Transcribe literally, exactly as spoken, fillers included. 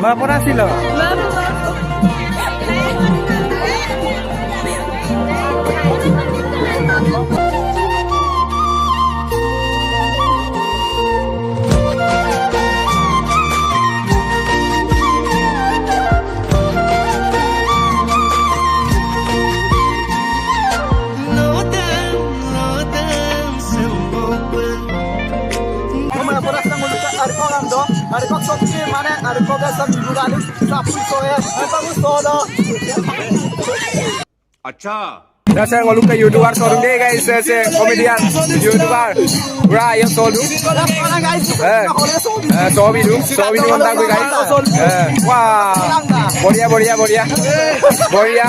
Baporasilo. Acha. Asa ngoluk ke YouTuber sodung de guys, ase comedian, YouTuber. Pura aya sodung. Eh, eh, sobi du, sobi du, mantap guys. Eh, wah, boria, boria, boria. Boria.